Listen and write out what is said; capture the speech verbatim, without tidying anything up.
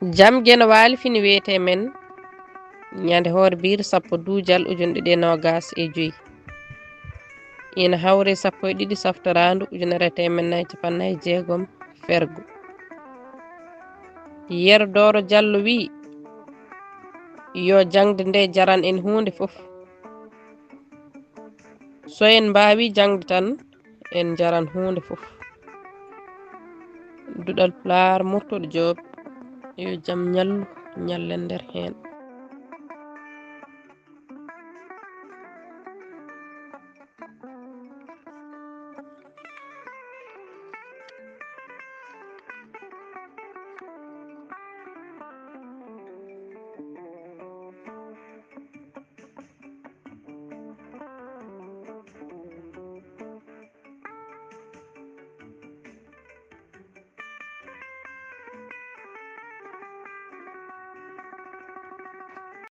Jam Geno Waali fini wiyetee men ñande hoore biir sappo duujal ujunɗiɗi e noogaas e joy. Ina hawri sappo e ɗiɗi saftoraandu ujunere e teemedde nayi capanɗe nayi e jeegom fergo. Yero Dooro Jallo wii, yo jaŋde nde jaran en huunde fof. So en mbaawi jaŋde tan, en njaran huunde fof. Duɗal Pulaar, Murtuɗo Joob, yo jam ñallu, ñallen nder heen.